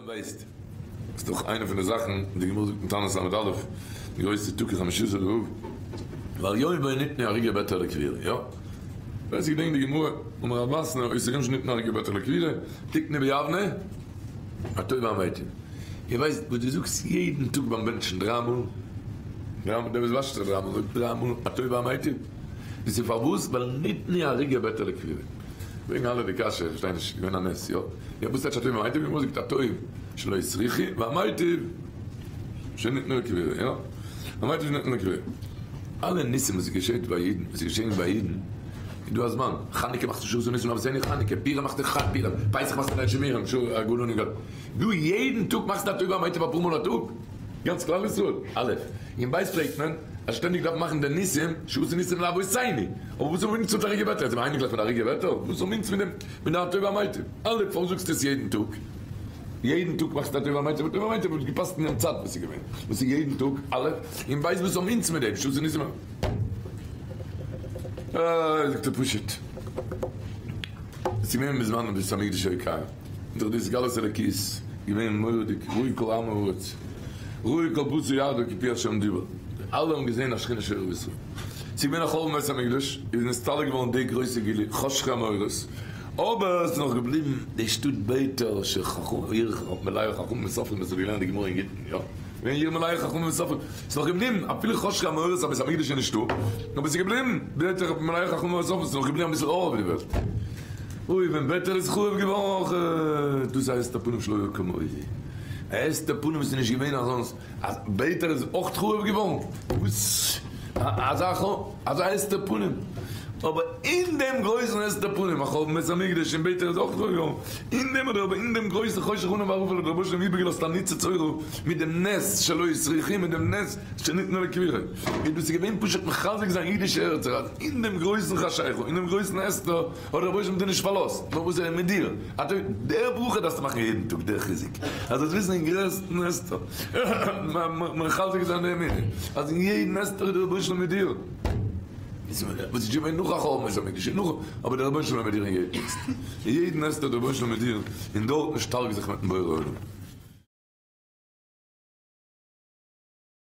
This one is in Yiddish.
אלעם ווייסט. איז דאך איינע פון די זאכן, די גמרא זאגט אין תענית ל"א, די גרויסע טאג איז חמשה עשר באב, ווייל יום בו ניתנו הרוגי ביתר לקבורה, יא? ווער ס'געדענקט די גמרא, אמר רב מתנה, אותו יום שניתנו הרוגי ביתר לקבורה, תקנו ביבנה, הטוב והמיטיב. איר ווייסט וואס דו זאגסט יעדן טאג ביים בענטשן דריי מאל? דריי מאל, דער וואס וואשט זיך דריי מאל זאגט דריי מאל הטוב והמיטיב. דאס איז פארוואס? ווייל ניתנו הרוגי ביתר לקבורה. פרעגן אלע די קשיא, איך פארשטיי נישט, געווען א נס, יא? יא, וואס טייטש הטוב והמיטיב? די גמרא זאגט הטוב שלא הסריחו והמיטיב שניתנו לקבורה, יא? והמיטיב שניתנו לקבורה. אלע ניסים וואס געשעט ביי אידן, וואס איז געשען ביי אידן, איז דא א זמן, חנוכה מאכט שעשו ניסים לאבותינו חנוכה, פורים מאכט ער חג פורים, פסח מאכט ער שמורים, הגעלנו גאל. דו יעדן טאג מאכסט הטוב והמיטיב אפאר מאל א טאג? גאנץ כלל ישראל? א' אין בית פרעגט מען אז שטענדיג דארף מען מאכן די ניסים שעשו ניסים לאבותינו, אבער וואס האבן אונז מיט הרוגי ביתר? זענען מיר אייניקלעך פון הרוגי ביתר? וואס האבן אונז מיט דעם מיט די הטוב והמיטיב? א' פארוואס זאגסטו עס יעדן טאג? יעדן טאג מאכסטו הטוב והמיטיב? הטוב והמיטיב וואלט געפאסט אין דעם צייט וואס איז געווען, וואס איז יעדן טאג? א' אין בית וואס האבן אונז מיט דעם שעשו ניסים? אה, זאגט ער פשוט, עס איז געווען בזמן בית המקדש היה קיים. דורך די התגלות אלוקית געווען מורא'דיג ראו כל עם הארץ ראו כל בשר יחדיו כי פי השם דיבר, אלע האבן געזען א שכינה שורה בישראל, ס'איז געווען א חורבן בית המקדש, איז נסתלק געווארן די גרויסע גילוי חשכי המאורות, אבער ס'איז נאך געבליבן די שטאט ביתר שחכמים עיר מלאה חכמים וסופרים וואס האט געלערנט די גמרא אין גיטין, יא. געווען עיר מלאה חכמים וסופרים, ס'איז נאך געבליבן אפילו חשכי המאורות אז בית המקדש איז נישטא, אבער ס'איז געבליבן ביתר מלאה חכמים וסופרים, ס'איז נאך געבליבן אביסל אור אויף די וועלט. אוי ווען ביתר איז חרוב געווארן אויך, דאס איז א הסתר פנים שלא היה כמוהו, א הסתר פנים וואס איז נישט געווען אזאנס, אז ביתר איז אויך חרוב געווארן, וואס אזא אזא הסתר פנים, אבער אין דעם גרויסן הסתר פנים, א חורבן בית המקדש און ביתר איז אויך חרוב געווארן, אין דעם האט דער רבי אין דעם גרויסן חושך ענן וערפל האט דער רבוש"ע איבערגעלאזט א ניצוץ אורה מיט דעם נס שלא הסריחו מיט דעם נס שניתנו לקבורה, איז דאס געווען פשוט מחזק זיין אידישע הערצער אז אין דעם גרויסן חשיכה אין דעם גרויסן הסתר האט דער רבוש"ע דיר נישט פארלאזט, נאר וואס ער איז מיט דיר, אט דער ברכה דארפסטו מאכן יעדן טאג, דער חיזוק אז זאלסט וויסן אין גרעסטן הסתר מחזק זיין די אמונה אז אין יעדן הסתר איז דער רבוש"ע מיט דיר. וואס איז געווען נאך א חורבן בית המקדש נאך, אבער דער רבונו של עולם מיט דיר אין יעדן הסתר, אין יעדן הסתר דער רבונו של עולם מיט דיר, און דארטן שטארק זיך מיטן בורא עולם.